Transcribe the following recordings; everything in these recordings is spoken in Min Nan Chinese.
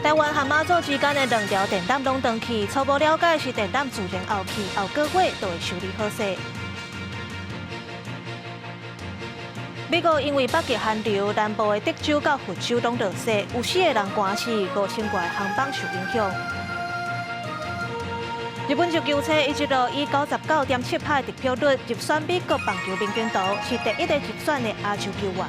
台灣和馬祖之間的兩條電纜攏斷去，初步了解是電纜自然拗去，後個月就會修理好勢。美國因為北極寒流，南部的德州到佛州攏落雪，有四個人寒死，5000外航班受影響。日本足球車一直路以99.7%得票率入選美國棒球明星圖，是第一个入選的亞洲球員。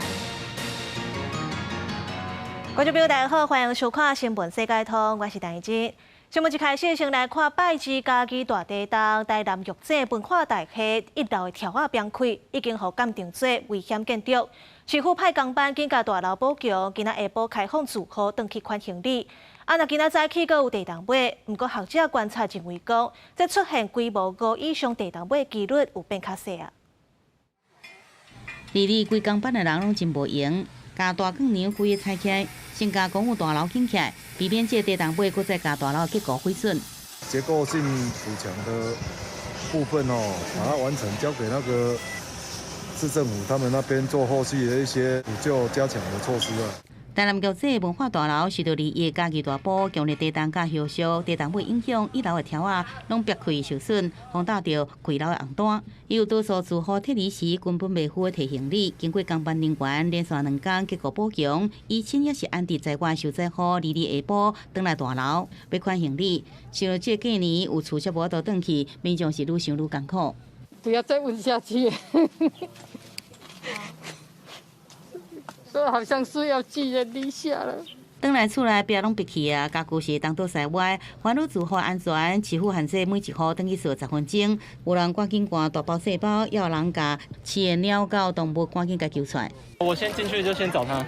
觀眾朋友大家好，歡迎收看《新聞世界通》，我是陳怡之。節目一開始，先來看拜之嘉義大地動，台南玉井文化大廈一樓的柱仔崩開，已經予鑑定做危險建築。市府派工班緊共大樓補強，今仔下晡開放住戶轉去款行李。啊，若今仔早起閣有地動尾，毋過學者觀察認為講，這出現規模五以上地動尾的幾率有變較細啊。佇裡規工班的人攏真無閒，共大鋼梁規个拆起來，先共公有大樓緊起來，避免這個地動尾閣再共大樓結構毀損。結構性補強的部分哦，把它完成，交給那個市政府他們那邊做後續的一些補救加強的措施啊。台南玉井文化大樓受著二一嘉義大埔強烈地動佮雨雪，地動尾影響一樓的柱仔攏煏開受損，風打著幾樓的紅單。有多數住戶撤離時根本袂赴提行李，經過工班人員連續兩工結構補強，遺親也是安置在外受災戶，二二下晡轉來大樓欲款行李。想著這過年有厝才無法度轉去，民眾是愈想愈艱苦。不要再問下去。說好像是要寄人籬下了。轉來厝內壁攏煏去啊，家具是東倒西歪，煩惱住戶安全，市府限制每一戶轉去踅10分鐘。有人趕緊關大包細包，也有人共飼的貓狗動物趕緊共救出來。我先進去就先找他，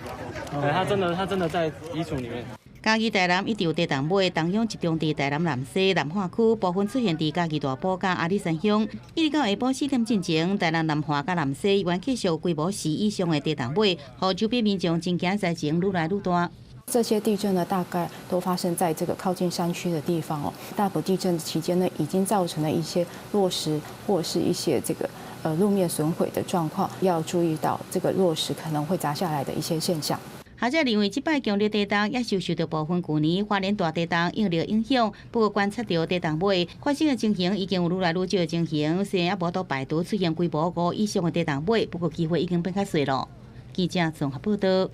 他真的在衣櫥裡面。嘉義台南一直有地動尾，動央集中佇台南南勢南化區，部分出現佇嘉義大埔佮阿里山鄉。一直到下晡4點進前，台南南化佮南勢原繼續規模四以上的地動尾，予周邊民眾真驚災情愈來愈大。這些地震呢，大概都發生在這個靠近山區的地方哦。大埔地震期間呢，已經造成了一些落石或是一些這個路面損毀的狀況，要注意到這個落石可能會砸下來的一些現象。學者認為，這擺強烈地動也受受著部分舊年花蓮大地動應力影響。不過觀察著地動尾發生的情形已經有愈來愈少的情形，雖然猶無法度排除出現規模五以上的地動尾，不過機會已經變較細囉。記者綜合報道。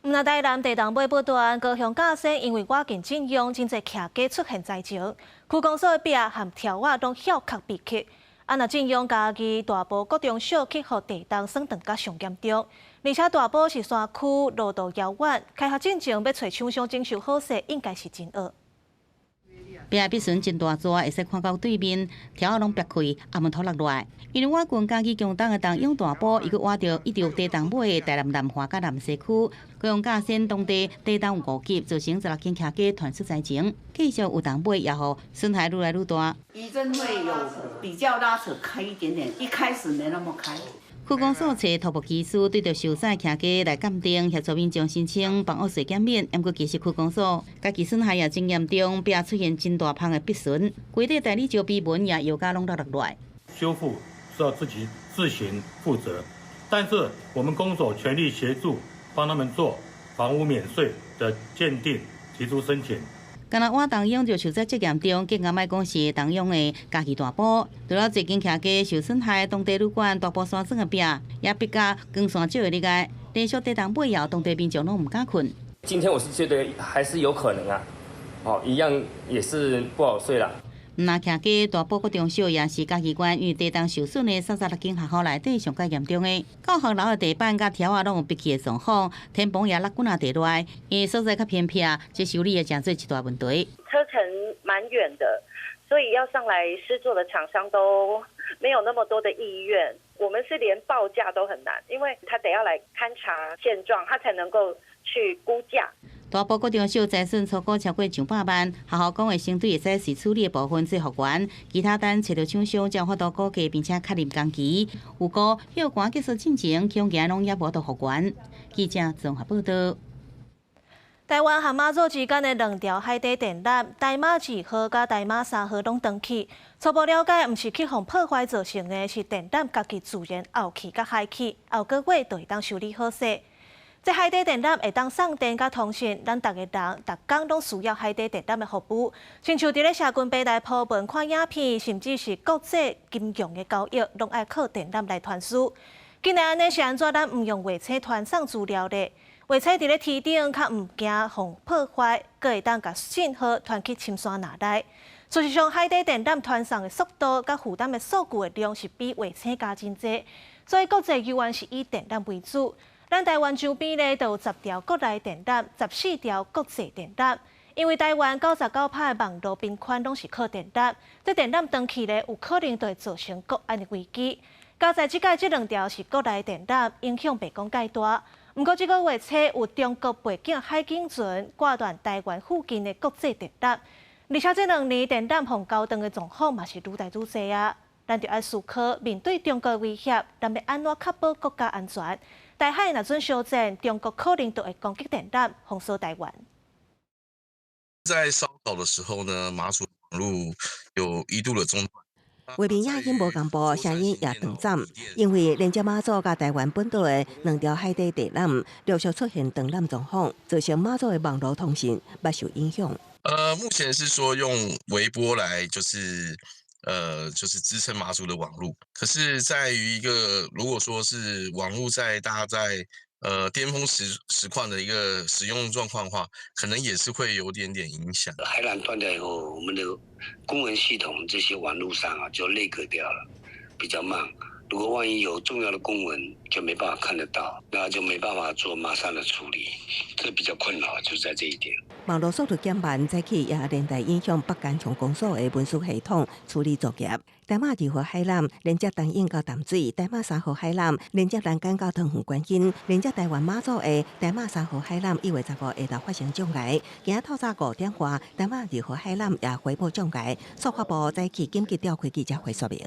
毋但台南地動尾不斷，高雄甲仙因為倚近震央，真濟徛家出現災情，區公所的壁和柱仔攏翹殼被去。啊，若震央嘉義大埔國中小去予地動損斷甲上嚴重，而且大埔是山區，路途遙遠，開學進前欲揣廠商整修好勢，應該是真惡。壁篦損真大逝，會使看到對面柱仔攏煏開，阿門土落來。因為倚近嘉義強動的東涌大埔，伊閣倚著一直地動尾的台南南化佮南勢區，高雄甲仙當地地動有五級，造成16間徛家傳出災情，繼續有動尾，也予損害愈來愈大。餘震會有比較拉扯開一點點，一開始沒那麼開。區公所揣土木技師對著受災徛家來鑑定，協助民眾申請房屋稅減免。毋過其實區公所家己損害也真嚴重，壁出現真大芳的篦損，規塊大理石碑文也搖甲攏落落來。修復是要自己自行負責，但是我們公所全力協助，幫他們做房屋免稅的鑑定，提出申請。敢若倚東涌就受災最嚴重，更加莫講是東涌的嘉義大埔，除了這間徛家受損害，當地旅館大埔山莊的壁也煏甲光線照會入來，連續地動尾搖，當地民眾攏毋敢睏。今天我是覺得還是有可能啊，哦，一樣也是不好睡啦。毋若徛家大埔國中小也是嘉義縣因為地動受損的36間學校內底上較嚴重的，教學樓的地板佮柱仔攏有煏去的狀況，天棚也落滾仔地來，因為所在較偏僻，這修理也誠做一大問題。車程蠻遠的，所以要上來施作的廠商都沒有那麼多的意願。我們是連報價都很難，因為他得要來勘察現狀，他才能夠去估價。大埔國中小災損粗估超過上百萬，學校講會先對會使隨處理的部分做復原，其他等揣著廠商才有法度估價，並且確認工期。有估休館結束進前，恐驚攏猶無法度復原。記者綜合報道。台灣和馬祖之間的兩條海底電纜，台馬二號佮台馬三號攏斷去。初步了解，毋是去予破壞造成的，是電纜家己自然拗去佮海去，後個月就會當修理好勢。這海底電纜會當送電佮通訊，咱逐個人逐工攏需要海底電纜的服務。親像佇咧社群平台鋪文、看影片，甚至是國際金融的交易，攏愛靠電纜來傳輸。既然按呢，是按怎咱毋用衛星傳送資料咧？衛星佇咧天頂較毋驚予破壞，閣會當共信號傳去深山內。事實上，海底電纜傳送的速度佮負擔的數據的量是比衛星加真濟，所以國際猶原是以電纜為主。咱台灣周邊咧，就有10條國內電纜，14條國際電纜。因為台灣99%的網路頻寬攏是靠電纜，這電纜斷去咧，有可能就會造成國安的危機。佳哉這擺這兩條是國內電纜，影響袂講蓋大。毋過這個月初有中國背景海警船掛斷台灣附近的國際電纜，而且這兩年電纜予鉤斷的狀況嘛是愈來愈濟啊。咱就愛思考，面對中國威脅，咱欲按怎確保國家安全？台海若準相戰，中國可能就會攻擊電纜，封鎖台灣。在稍早的時候呢，馬祖網路有一度的中斷。畫面影音無仝步，聲音也斷暫，因為連接馬祖佮台灣本島的兩條海底電纜陸續出現斷纜狀況，造成馬祖的網路通訊嘛受影響。目前是說用微波來，就是支撐馬祖的網路，可是在於一個如果說是網路在大家在巔峰時況的一個使用狀況的話，可能也是會有點點影響。海纜斷掉以後，我們的公文系統這些網路上啊就 lag 掉了，比較慢。如果萬一有重要的公文，就沒辦法看得到，那就沒辦法做馬上的處理，這比較困擾，就在這一點。網路速度減慢，早起也連帶影響北干鄉公所的文書系統處理作業。大馬二號海纜連接東引到淡水，大馬三號海纜連接南竿到桃園觀音，連接台灣馬祖的大馬三號海纜1月15下晝發生障礙，今仔透早5點外，大馬二號海纜也回報障礙，數發部早起緊急召開記者會說明。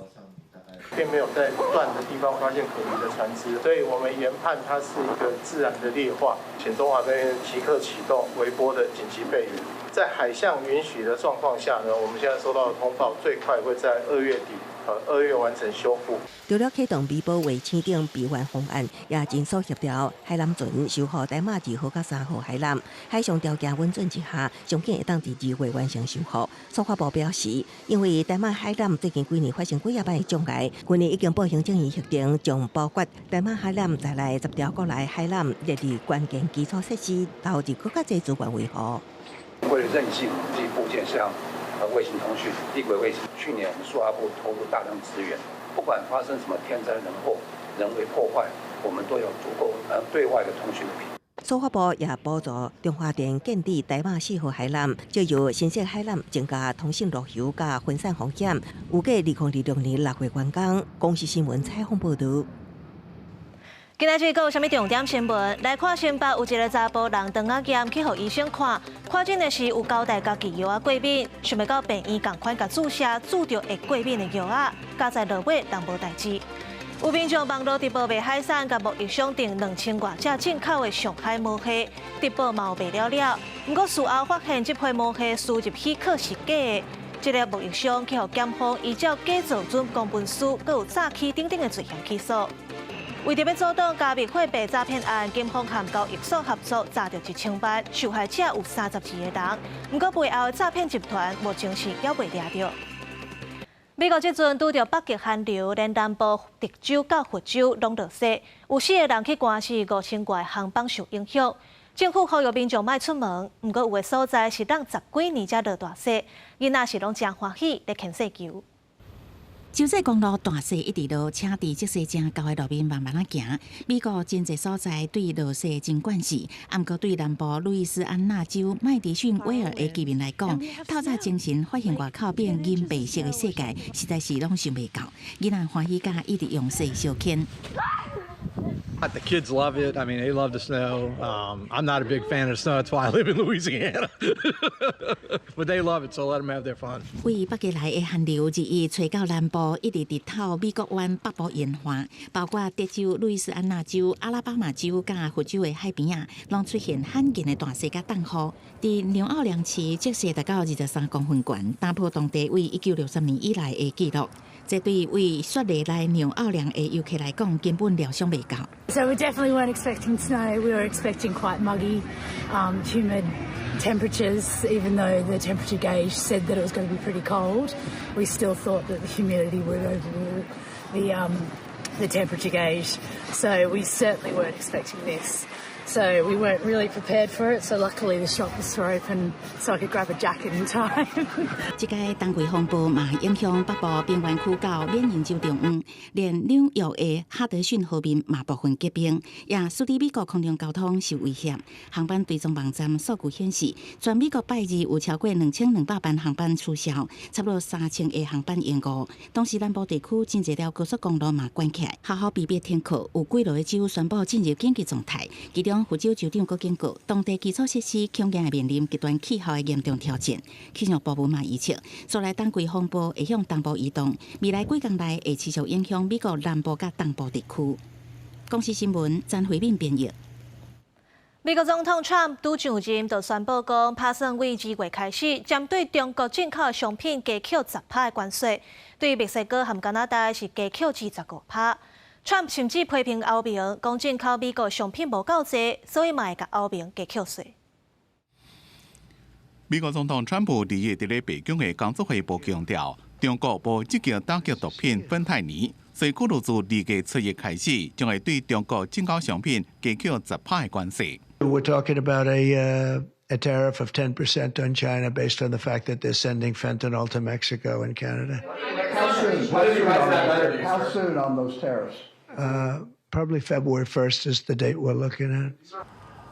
並沒有在斷的地方發現可疑的船隻，所以我們研判它是一個自然的劣化。請中華這邊即刻啟動微波的緊急備援，在海象允許的狀況下呢，我們現在收到的通報，最快會在2月底，2月完成修復。除了啟動微波衛星頂備援方案，也盡速協調海纜船修復大馬二號佮三號海纜。海上條件穩準之下，上緊會當佇2月完成修復。數發部表示，因為大馬海纜最近幾年發生幾仔擺障礙，去年已經報行政院核定，將包括大馬海纜在內10條國內海纜列入關鍵基礎設施，投入閣較濟資源維護。為了韌性，這些部件像衛星通訊、低軌衛星，去年我們數發部投入大量資源，不管發生什麼天災人禍、人為破壞，我們都有足夠對外的通訊的頻。數發部也補助中華電建置大馬四號海纜，藉由新設海纜增加通訊路由佮分散風險，預計2026年6月完工。公視新聞採訪報導。今仔日閣有啥物重點新聞？來看新北有一个查埔人腸仔炎去予醫生看，看診的時有交代家己藥仔過敏，想袂到病院仝款共注射注著會過敏的藥仔，佳哉落尾人無代誌。有民眾網路直播賣海產，共貿易商訂2000外隻進口的上海毛蝦，直播嘛有賣了了。毋過事後發現這批毛蝦輸入許可是假的，這个貿易商去予檢方依照假造準公文書，閣有詐欺等等的罪嫌起訴。為著欲阻擋加密貨幣詐騙案，警方和交易所合作詐著1000萬，受害者有32個人。毋過背後的詐騙集團目前是猶未掠著。美國這陣拄著北極寒流，連南部德州到佛州攏落雪，有四個人去寒死，5000外航班受影響。政府呼籲民眾莫出門，毋過有的所在是等十幾年才落大雪，囡仔是攏誠歡喜咧牽雪球。州際公路大雪一直落，車佇積雪誠厚的路面慢慢仔行。美國真濟所在對落雪真慣勢，毋過對南部路易斯安那州麥迪遜威爾的居民來講，透早清晨發現外口變銀白色的世界，實在是攏想袂到。囡仔歡喜甲一直用雪相牽。 The kids love it. I mean, they love the snow. I'm not a big fan of snow. That's why I live in Louisiana. But they love it, so let them have their fun. 對北極來的寒流日益吹到南部，一直直透美國灣北部沿岸，包括德州、路易斯安那州、阿拉巴馬州佮佛州的海邊仔，攏出現罕見的大雪佮凍雨。佇紐奧良市，積雪達到23公分懸，打破當地為1963年以來的紀錄。這對為雪梨來紐奧良的遊客來講，根本料想袂到。 So we definitely weren't expecting snow. We were expecting quite muggy, humid temperatures. Even though the temperature gauge said that it was going to be pretty cold, we still thought that the humidity would overrule the temperature gauge. So we certainly weren't expecting this. So we weren't really prepared for it. So luckily the shops were open, so I could grab a jacket in time. 這个冬季風暴嘛影響北部邊緣區到緬因州中央，連紐約的哈德遜河面嘛部分結冰，也使得美國空中交通受威脅。航班追蹤網站數據顯示，全美國拜二有超過2200班航班取消，差不多3000個航班延誤。同時南部地區真濟條高速公路嘛關起來，學校被迫停課，有幾落個州宣布進入緊急狀態。其中佛州州長閣警告，當地基礎設施恐驚會面臨極端氣候的嚴重挑戰。氣象部門嘛預測，紲來冬季風暴會向東部移動，未來幾工內會持續影響美國南部佮東部地區。公視新聞詹慧敏編譯。美國總統川普拄上任就宣布講，拍算對2月開始，針對中國進口商品加扣10%的關稅，對墨西哥和加拿大是加扣25%。川普甚至批評歐盟，講進口美國商品無夠濟，所以嘛會共歐盟加扣稅。美國總統川普2日佇咧白宮的工作會報強調，中國無積極打擊毒品芬太尼，所以考慮自2月7日開始，將會對中國進口商品加扣10%的關稅。 We're talking about a tariff of 10% on China based on the fact that they're sending fentanyl to Mexico and Canada. How soon? How soon on those tariffs? Probably February 1st is the date we're looking at.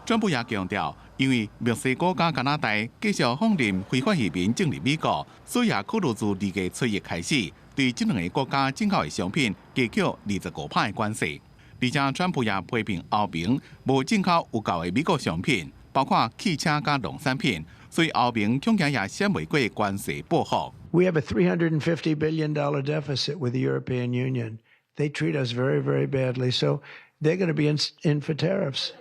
川普也強調，因為墨西哥佮加拿大繼續放任非法移民進入美國，所以也考慮自2月7日開始，對這兩个國家進口的商品加扣25%的關稅。而且，川普也批評歐盟無進口有夠的美國商品，包括汽車佮農產品，所以歐盟恐驚也閃袂過關稅報復。 We have a $350 billion deficit with the European Union. They treat us very, very badly, so they're going to be in for tariffs.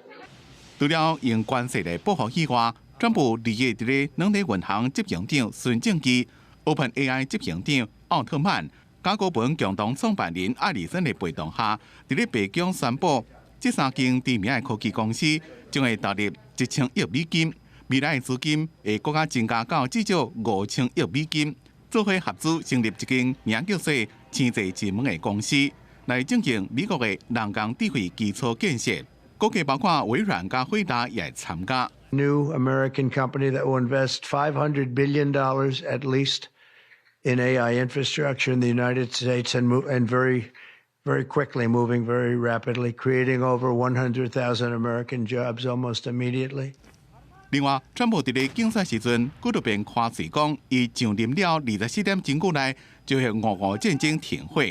除了用關稅來報復以外，川普2日佇咧軟體銀行執行長孫正義、OpenAI 執行長奧特曼、佮高本共同創辦人艾利森的陪同下，佇咧白宮宣布，這三間知名的科技公司將會投入1000億美金，未來的資金會閣較增加到至少5000億美金，做伙合資成立一間名叫做星際之門的公司，來進行美國的人工智慧基礎建設。估計包括微軟佮輝達也會參加。 New American company that will invest $500 billion at least in AI infrastructure in the United States and move, and very, very quickly moving very rapidly, creating over 100,000 American jobs almost immediately. 另外，川普佇咧競選時陣，閣就變誇嘴講，伊上任了24點鐘內就會俄烏戰爭停火。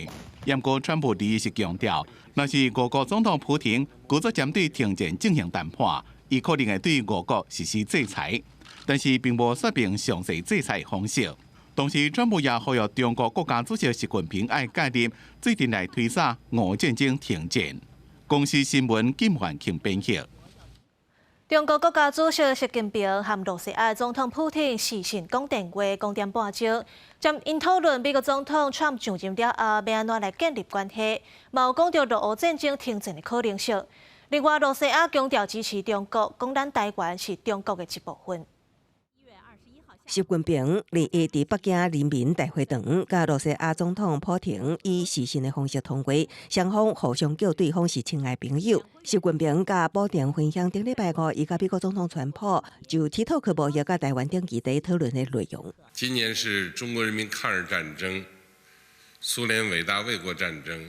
毋過川普2日是強調，若是俄國總統普廷閣再針對停戰進行談判，伊可能會對俄國實施制裁，但是並無說明詳細制裁方式。同時，川普也呼籲中國國家主席習近平愛介入，做陣來推捒俄烏戰爭停戰。公視新聞金萬慶編譯。中國國家主席習近平和羅西亞總統普廷視訊講電話，講點半鐘，針𪜶討論美國總統川普上任了後，欲按怎來建立關係，嘛有講著俄烏戰爭停戰的可能性。另外，羅西亞強調支持中國，講咱台灣是中國的一部分。習近平2日佇北京人民大會堂，佮羅西亞總統普廷以視訊的方式通話，雙方互相叫對方是親愛朋友。習近平佮普廷分享頂禮拜五，伊佮美國總統川普就 TikTok 貿易佮台灣等議題討論的內容。今年是中國人民抗日戰爭、蘇聯偉大衛國戰爭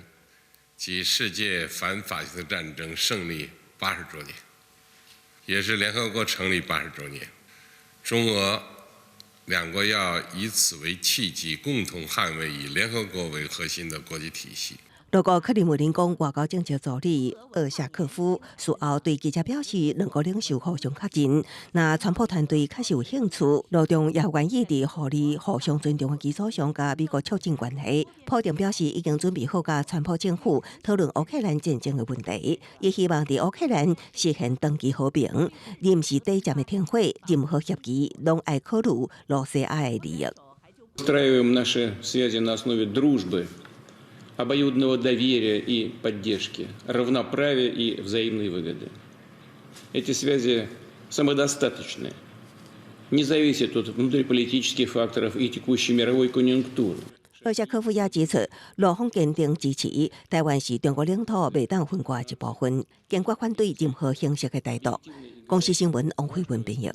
及世界反法西斯戰爭勝利80週年，也是聯合國成立80週年。中俄兩國要以此為契機，共同捍衛以聯合國為核心的國際體系。俄國克里姆林宮外交政策助理奧沙科夫事後對記者表示，兩國領袖互相確認，若川普團隊確實有興趣，俄中也願意佇互利、互相尊重的基礎上，佮美國促進關係。普廷表示已經準備好佮川普政府討論烏克蘭戰爭的問題，伊希望佇烏克蘭實現長期和平，而毋是短暫的停火。任何協議攏愛考慮羅西亞的利益。 Выстраиваем наши связи на основе дружбы. Обоюдного доверия и поддержки, равноправия и взаимной выгоды. Эти связи самодостаточны, не зависят от внутриполитических факторов и текущей мировой конъюнктуры. 奧舍科夫也指出，俄方堅定支持臺灣是中國領土袂當分割的一部分，堅決反對任何形式的台獨。公視新聞王慧文編譯。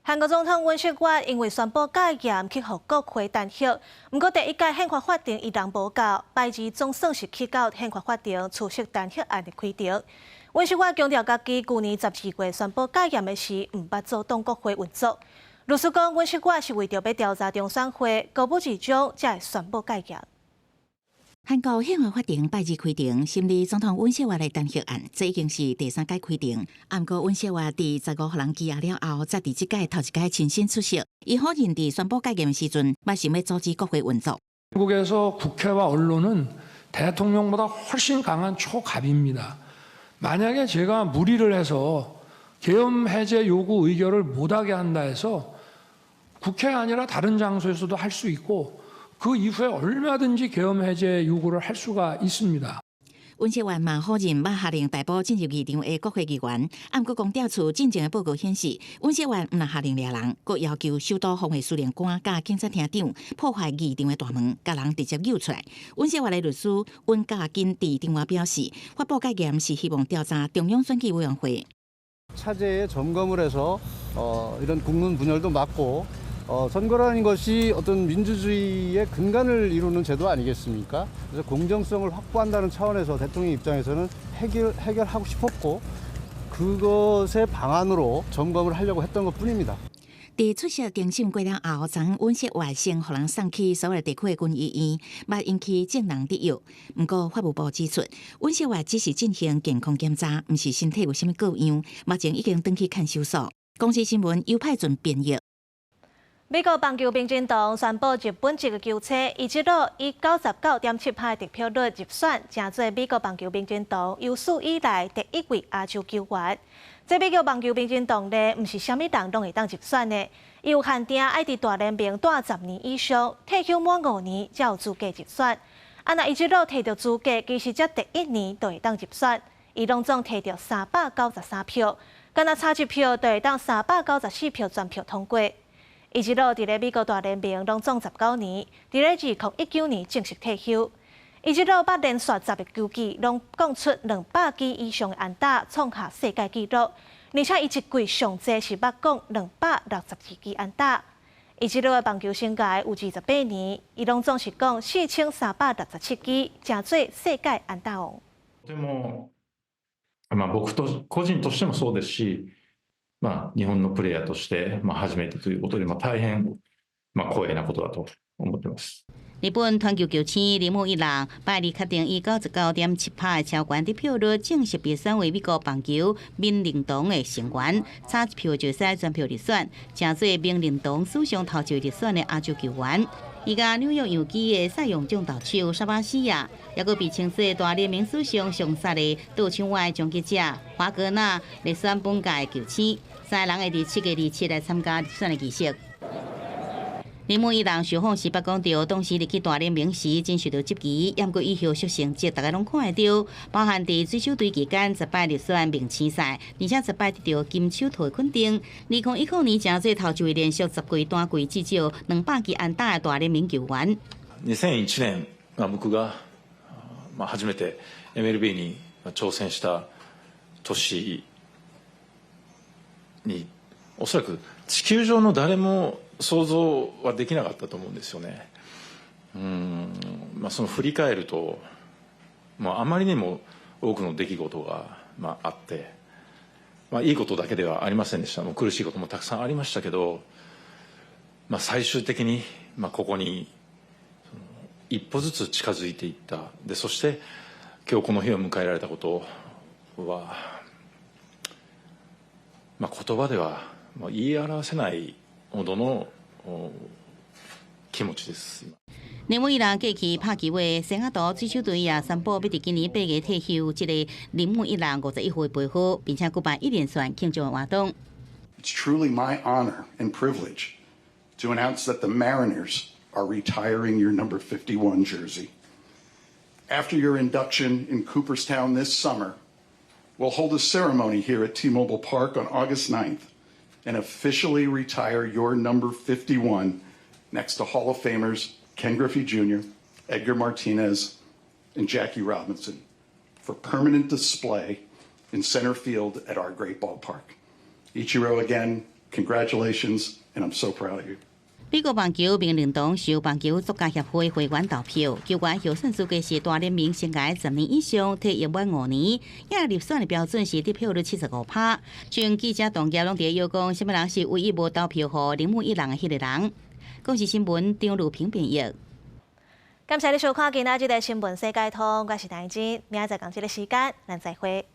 韓國總統尹錫悅因為宣布戒嚴去予國會彈劾，毋過第一屆憲法法庭伊人無到，拜二總算是去到憲法法庭出席彈劾案的開庭。尹錫悅強調，家己舊年12月宣布戒嚴的時，毋捌阻擋國會運作。律師講，尹錫悅是為著欲調查中選會，高不二中才會宣布戒嚴。韓國憲法法庭拜二開庭審理總統尹錫悅的彈劾案，這已經是第三屆開庭。毋過尹錫悅佇15予人羈押了後，才佇這屆頭一擺親身出席。伊否認佇宣布戒嚴時陣，捌想欲阻止國會運作。 한국에서 국회와 언론은 대통령보다 훨씬 강한 초갑입니다. 만약에 제가 무리를 해서 계엄 해제 요구 의결을 못하게 한다 해서 국회 아니라 다른 장소에서도 할 수 있고 그 이후에 얼마든지 계엄 해제 요구를 할 수가 있습니다. 尹錫悅嘛否認捌下令逮捕進入議場的國會議員，毋過公調處進前的報告顯示，尹錫悅毋但下令掠人，閣要求首都防衛司令官佮警察廳長破壞議場的大門，共人直接揪出來。尹錫悅的律師尹家金佇電話表示，發布戒嚴是希望調查中央選舉委員會。 차제에 점검을 해서 이런 국론 분열도 막고 선거라는 것이 어떤 민주주의의 근간을 이루는 제도 아니겠습니까? 그래서 공정성을 확보한다는 차원에서 대통령 입장에서는 해결하고 싶었고 그것의 방안으로 점검을 하려고 했던 것뿐입니다. 佇出席庭審過了後，昨昏尹錫悅先予人送去首爾地區的軍醫院，捌引起眾人質疑。毋過法務部指出，尹錫悅只是進行健康檢查，毋是身體有啥物過恙，目前已經轉去看守所。公視新聞尤派俊編譯。美國棒球名人堂宣布日本籍的球星伊吉魯以99.7%得票率入選，成做美國棒球名人堂有史以來第一位亞洲球員。這美國棒球名人堂呢，毋是啥物人攏會當入選的，伊有限定愛佇大聯盟蹛10年以上，退休滿5年才有資格入選。啊，若伊吉魯提著資格，其實才第一年就會當入選。伊攏總提著393票，敢若差一票就會當394票全票通過。伊吉魯佇咧美國大聯盟攏總19年，佇咧2019年正式退休。伊吉魯捌連續10個球季攏敲出200支以上的安打，創下世界紀錄。而且伊一季上濟是捌敲262支安打。伊吉魯的棒球生涯有28年，伊攏總是敲4367支，成做世界安打王。でも、まあ僕と個人としてもそうですし、まあ日本のプレーヤーとしてまあ初めてということで、まあ大変まあ光栄なことだと思ってます。日本傳球球星鈴木一朗拜二確定以99.7%的超懸得票率正式被選為美國棒球名人堂的成員，差一票就使全票入選，成做名人堂史上頭一位入選的亞洲球員。伊佮紐約洋基的賽揚獎投手薩巴西亞，抑閣被稱做大聯盟史上上殺的盜搶壘終結者華格納入選本屆球星，三个人會佇7月27來參加入選的儀式。鈴木一朗受訪時捌講著，當時入去大聯盟時真受到質疑，毋過伊後續成績逐家攏看會著，包含佇水手隊期間十擺入選明星賽，而且十擺得著金手套的肯定。2010年成做頭一位連續10季單季至少200支安打的大聯盟球員。 2001年、まあ僕がまあ初めて MLB に挑戦した年に、おそらく地球上の誰も想像はできなかったと思うんですよね。まあ、その振り返ると、まあ、あまりにも多くの出来事が、まあ、あって、まあ、いいことだけではありませんでした。もう苦しいこともたくさんありましたけど、まあ、最終的に、まあ、ここに一歩ずつ近づいていった。で、そして今日この日を迎えられたことは、まあ、言葉では言い表せないほどの気持ちです。鈴木一朗過去拍球的西雅圖水手隊也宣布欲佇今年8月退休，這個鈴木一朗51歲背號，並且舉辦一連串慶祝活動。 It's truly my honor and privilege to announce that the Mariners are retiring your number 51 jersey. After your induction in Cooperstown this summer, we'll hold a ceremony here at T-Mobile Park on August 9th and officially retire your number 51 next to Hall of Famers Ken Griffey Jr., Edgar Martinez, and Jackie Robinson for permanent display in center field at our great ballpark. Ichiro, again, congratulations, and I'm so proud of you. 美國棒球名人堂受棒球作家協會會員投票，球員候選資格是大聯盟生涯10年以上，退役滿5年，也入選的標準是得票率75%。像記者同業攏佇咧講，啥物人是唯一無投票予鈴木一朗的彼個人。公視新聞張如平編譯。感謝你收看今仔日的新聞世界通，我是陳真，明仔載仝這个時間，咱再會。